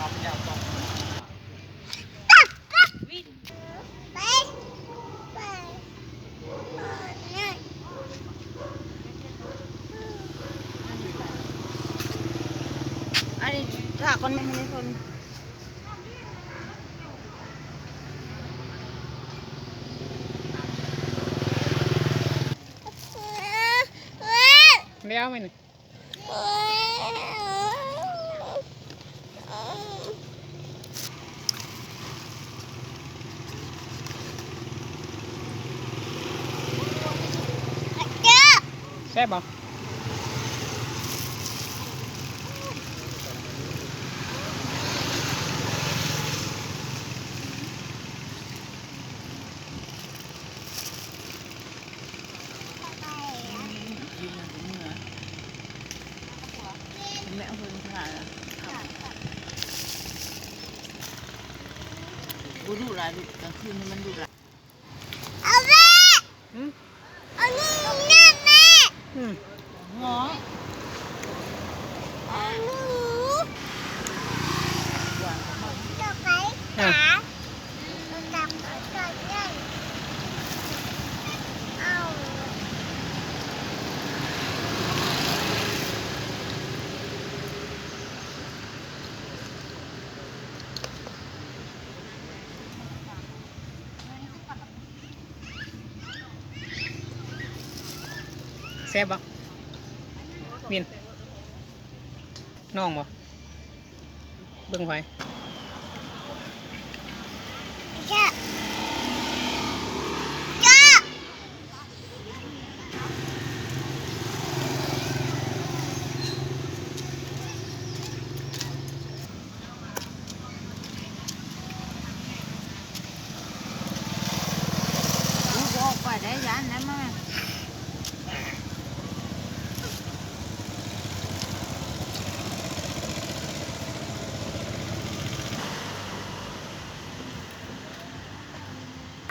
ອັນນີ້ຖ້າກ່ອນແມ່ນໃຫ້ເພິ່ນ ແລ້ວແມ່ນ ແຊບບໍ່? บ่ດຸຫຼາຍລູກ ກາງຄືນນີ້ມັນດຸຫຼາຍ. ເອົາແມ່ ຫືມ ເອົາໜູນະແມ່ ຫືມ ຫວານ ເອົາໜູ ຈະໄປຫາ ແຊບບໍ່? ມິນ ນ້ອງບໍ່? ເບິ່ງໄປ ລູກອອກໄປໄດ້ ຢ້ານນັ້ນມາ